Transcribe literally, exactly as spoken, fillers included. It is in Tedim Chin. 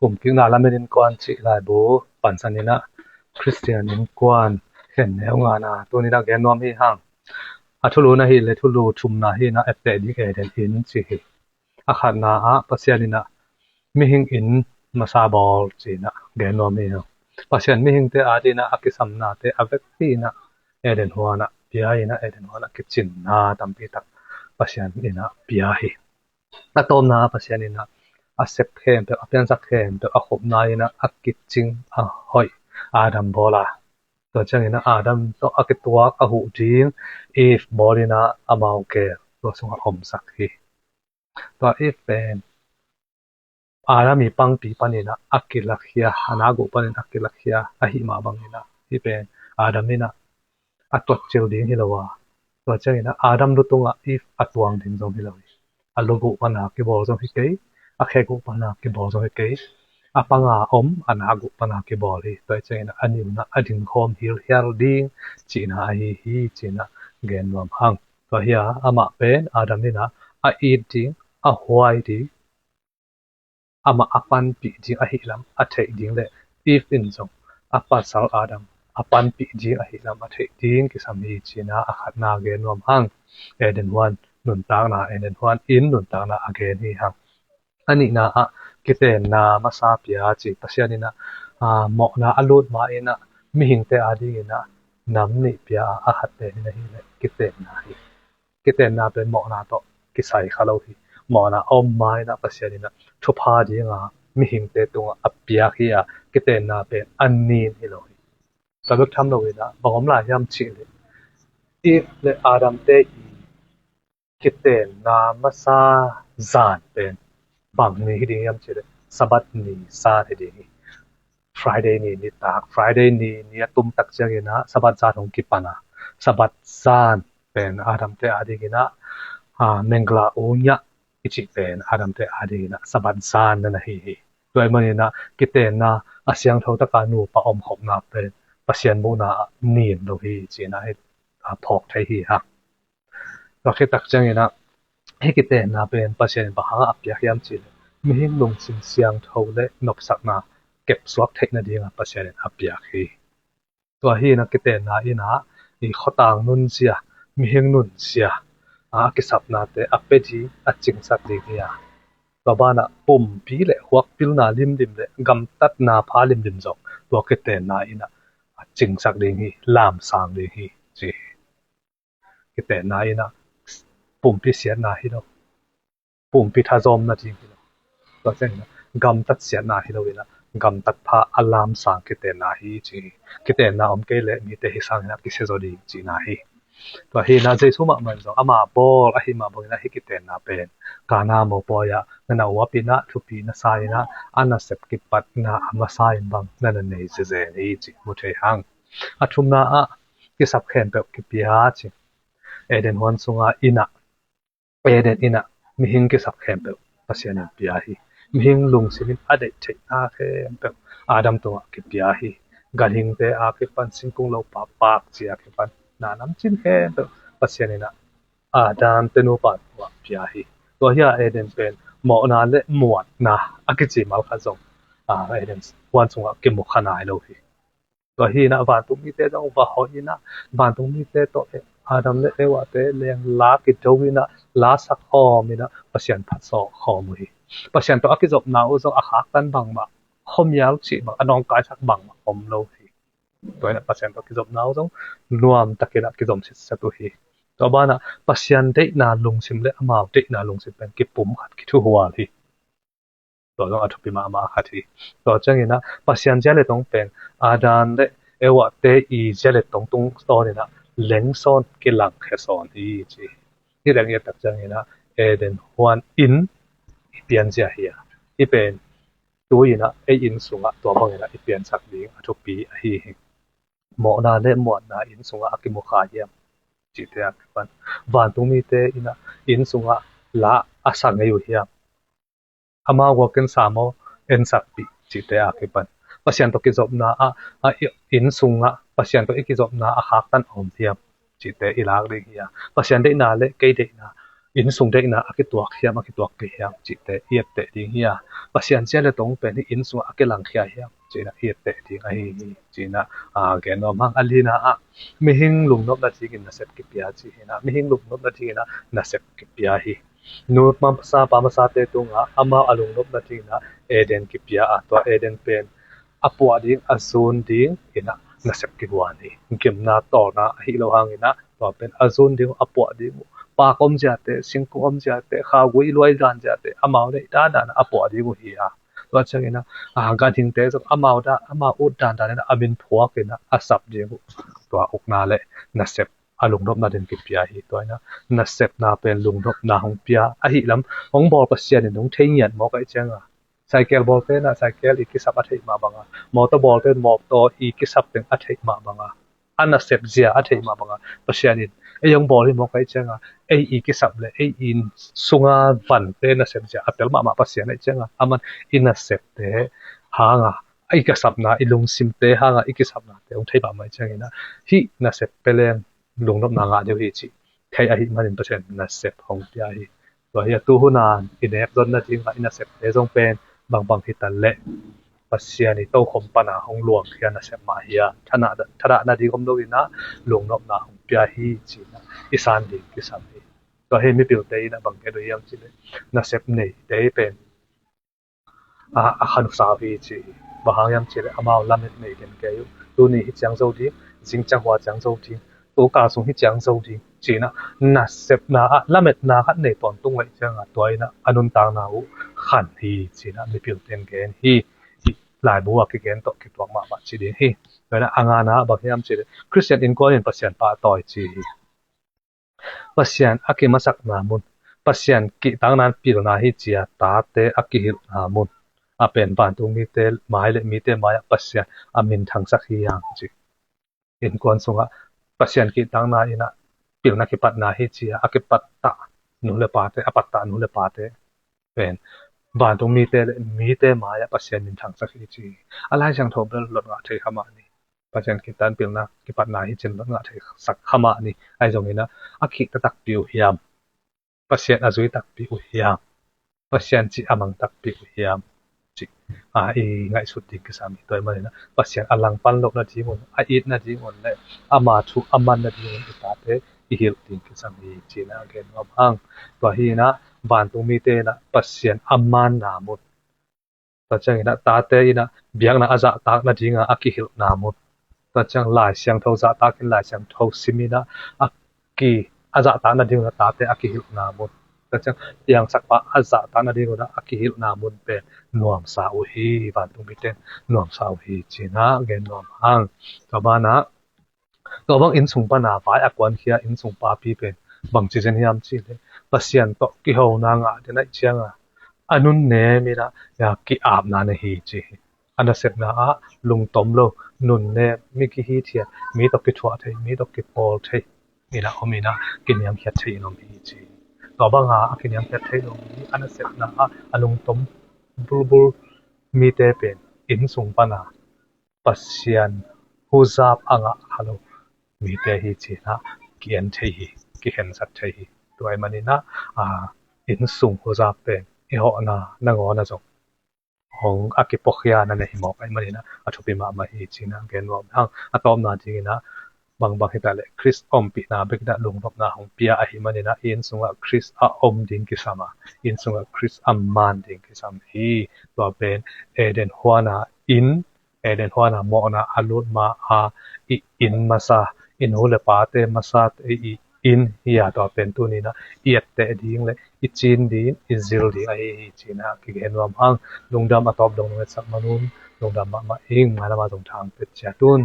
Pumkikna lamen innkuan cih laibu pansan inah Khristian innkuan khen neu ngana tuni inah gen nuam hi hang. A thulu na hi le thulu thumna hi inah etteh ding Eden inn ci hi. A khatna ah Pasian inah mihing inn masa bawl ci inah gen nuam hi hang. Pasian mihingte ading inah a kisamnate a vekpi inah Eden huanah pia inah Eden huanah kicinna tampi tak Pasian inah pia hi. A tawpna Pasian inah a sep khempeuh, a piansak khempeuh a khopna inah a kicing a hoih Adam bawl a, tua ciang inah Adam tawh a kituak a huh ding Eve bawl inah amau gel tua sungah omsak hi. Tua Eve pen Adam i pangpi pan inah a kilakhia, a nak uh pan inah a kilakhia ahih mah bang inah hih pen Adam inah a tuatcil ding hi lo a, tua ciang inah Adam lu tungah Eve a tuang ding zong hi lo hi. A luk uh pana kibawl zong hi kei, a khek uh pana kibawl zong hi kei, a panga om a nak uh pana kibawl hi. Tua ciang inah a ni un ah a dingkhawm hilhial ding cihna ahi hi ci inah gen nuam hang. Tua hi a, amah pen Adam inah a it ding, a huai ding, amah a panpih ding ahih lam a theih ding le Eve in zong a pasal Adam a panpih ding ahih lam a theih ding kisam hi ci inah a khatna gen nuam hang. Eden huan nuntakna, Eden huan inn nuntakna a gen hi hang. A nihna ah kitenna masa pia ci. Pasian inah, ah, mawhna a lut ma inah mihingte ading inah nam nih pia a, a khat pen inah hi le kitenna hi. Kitenna pen mawhna tawh kisai kha lo hi. Mawhna a om ma inah Pasian inah thupha dinga mihingte tungah a piak hi a, kitenna pen a nin hi lo hi. Tua bek tham lo inah bang om lai hiam cih leh Eve le Adam te i kitenna masa zan pen bang ni hi ding hiam cih leh Sabbath ni zan hi ding hi. Friday ni nitak, Friday ni ni a tum tak ciang inah Sabbath zan hong kipan a, Sabbath zan pen Adam te ading inah, ah, mengla unya i cih pen Adam te ading inah Sabbath zan na na hi hi. Tua ahih man inah kitenna, a siangtho taka nupa omkhopna pen Pasian muhna ah nin lo hi ci inah hi, ah, phawk thei hi hang. Tua khit tak ciang inah hih kitenna pen Pasian in bang hangah a piak hiam cih leh mihing lungsim siangtho le nopsakna kepsuak theihna dingah Pasian in a piak hi. Tua hi inah kitenna inah i khuatang nunzia, mihing nunzia, a kisapnate a pia ding, a cingsak ding hi a, tua banah pumpi le huakpilna limlim le gamtatna pha limlim zong tua kitenna inah a cingsak ding hi, lamsang ding hi ci hi. Kitenna inah pumpi siatna hi lo, pumpi thazawmna ding hi lo, tua ciang inah gamtat siatna hi lo inah gamtat pha a lamsang kitenna hi ci hi. Kitenna om kei leh mite hi sang inah kisia zaw ding cihna hi. Tua hi inah Jesu mahmah in zong ama bawl ahih mah bang inah hih kitenna pen Kana mopawi ah na na uap inah thupi na sa inah a nasep kipatna a masa in bang na na nei zezen hi ci mu thei hang. A thumna ah kisap khempeuh kipia ci. Eden huan sunga inah, Eden inah mihing kisap khempeuh Pasian in pia hi. Mihing lungsim in a deih theihna khempeuh Adam tungah kipia hi. Ganhingte a kipan, singkung lopa pakci a kipan, na namcin khempeuh Pasian inah Adam te nupa tungah pia hi. Tua hi a Eden pen mawhna le muanna a kici malkhat zong, ah, Eden huan sungah kimu kha nai lo hi. Tua hi inah vantung mite zong va hoih inah vantung mite tawh Adam le Eva te leng la kido inah la sak khawm inah Pasian phatsawh khawm uh hi. Pasian tawh a kizopna uh zong a khaktan bangmah, khuamial cih bang, a nawngkaisak bangmah om lo hi. Tua inah Pasian tawh kizopna uh zong nuam takin a kizom sitset uh hi. Tua banah Pasian deihna lungsim le amau deihna lungsim pen kipum khat, kithuhual hi. Tua zong a thupi mahmah khat hi. Tua ciang inah Pasian zia le tong pen Adam le Eva te i zia le tong tungtawn inah lengsawn, kilangkhia sawn hi ci hi. Hih leng i et tak ciang inah Eden huan inn i pianzia hi a, hih pen tu inah ei inn sungah tua bang inah i piansak ding a thupi ahi hi. Mawhna le muanna inn sungah a kimu kha hiam cihte a kipan, vantung mite inah inn sungah la a sa ngei uh hiam, amau guakin sam aw, ensakpih cihte a kipan, Pasian tawh kizopna ah, a, i, inn sungah Pasian tawh i kizopna a khaktan a om hiam cihte i lak ding hi a, Pasian deihna le kei deihna inn sung deihna a kituak hiam, a kituak kei hiam cihte i etteh ding hi a, Pasian zia le tong pen hih inn sungah a kilangkhia hiam cihna i etteh ding ahi hi cihna a gen nuam hang. A lina ah mihing lungnopna dingin nasep kipia ci hi a, mihing lungnopna dingin ah nasep kipia hi. Nu masa pa masate tungah amau a lungnopna dingin ah Eden kipia a, tua Eden pen a puah ding, a zun ding in ah nasep kiguan hi. Gimna tawlna ahi lo hangin ah tua pen a zun ding uh, a puah ding uh, paak omziate, singkung omziate, khaugui luai danziate amau neih dandan a puah ding uh hi a, tua ciangin ah ganhingte zong amau dan, amau ut dandan in ah a min phuak in ah a sap ding uh. Tua ukna le nasep a lungnopna ding kipia hi. Tua in ah nasepna pen lungnopna hong pia ahi lam hong bawl Pasian in hong thei ngiat mawk ahih cianga, cycle bawlte in ah cycle i kisap a theih mah banga, motor bawlte in motor i kisap teng a theih mah banga, a nasep zia a theih mah banga, Pasian in ei hong bawl hi mawk ahih cianga ei i kisap le ei i sunga vante nasep zia a tel mahmah Pasian ahih cianga, aman i nasepte hanga, i kisapna, i lungsimte hanga i kisapnate hong thei mahmah ahih ciangin ah hih nasep peleng lungnopna ngah deuh hi cih thei ahih manin Pasian nasep hong pia hi. Tua hi a, tu hunan i nek zon nading ah i nasepte zong pen bangbang hi ta leh Pasian i tokhom pana hong luangkhia nasep mah hi a, thadah nading om lo in ah lungnopna hong pia hi cihna i san ding kisam hi. Tua hi mipilte in ah bang gen uh hiam cih leh nasep neite pen a, a khanusa uh hi ci hi. Bang hang hiam cih leh amau lamet nei den kei uh. Tuni hi ciang zo ding, zing ciang hua ciang zo ding, tu kal sung hi ciang zo ding cihna nasepna ah lametna khat nei tawntung leh cianga tua in ah a nuntakna uh khan hi cihna mipilte in gen hi. Laibu a kigen tawh kituak mahmah ci ding hi. Tua in ah a ngana bang hiam cih leh Khristian innkuan in Pasian pahtawi ci hi. Pasian a kimasakna mun, Pasian kihtakna pilna hi cia tate a kihilhna mun, a pen vantung mite mai le mite mai-ah Pasian a minthangsak hi hang ci. Innkuan sungah Pasian kihtakna in ah pilna kipatna hi cia a kipattah nu le pate, a pattah nu le pate pen vantung mite le mite mai-ah Pasian minthangsak hi ci. A Lai Siangtho bel lot ngah thei kha mah ni. Pasian kihtakna pilna kipatna hi cin lot ngah thei sak kha mah ni. Ahi zongin ah a kihta takpi uh hiam, Pasian a zui takpi uh hiam, Pasian cih a mang takpi uh hiam cih a i ngaihsut ding kisam hi. Tua ahih manin ah Pasian a langpan loh nadingun, a it nadingun le ama thu a man nadingun i tate i hilh ding kisam hi cihna a gen nuam hang. Tua hi in ah vantung mite in ah Pasian a manna mun, tua ciangin ah tate in ah biakna a zahtak nadinga a kihilhna mun, tua ciang Lai Siangtho zahtak in Lai Siangtho sim in ah a ki a zahtak nadingun ah tate a kihilhna mun, tua ciang piangsakpa a zahtak nadingun ah a kihilhna mun pen nuamsa uh hi, vantung mite in nuamsa uh hi cihna gen nuam hang. Tua banah tua bang innsung pana vai a kuankhia innsung papi pen bangci zen hiam cih leh Pasian tawh kihona ngah den ahih cianga a nunnem in ah ki-apna na hi ci hi. A nasepna ah lungtom lo, nunnem, mi kihithiat, mi tawh kithuah thei, mi tawh kipawl thei in ah om in ah kiniamkhiat thei in om hi ci. Tua banga a kiniamkhiat thei lo mi, a nasepna ah a lungtom bulbul mite pen innsung pana Pasian huzap a ngah kha lo mite hi cihna ki-en thei hi, kikhensat thei hi. Tua ahih manin ah innsung huzap pen i hawhna nangawn ah zong hong a kipuakhia na na hi mawk ahih manin ah a thupi mahmah hi cihna gen nuam hang. A tawpna dingin ah bangbang hi ta leh Khrist ompihna bek in ah lungnopna hong pia ahih manin ah i inn sungah Khrist a om ding kisam a, inn sungah Khrist a man ding kisam hi. Tua pen Eden huana inn, Eden huana mawhna a lut ma a i inn masa, i nu le pate masate i inn hi a, tua pen tuni in ah i etteh ding le i cin ding, i zil ding ahi hi cihna kigen nuam hang. Lungdam. A tawp dong nong etsak man un lungdam mahmah ing. Mailam ah zong thang pet ciat un.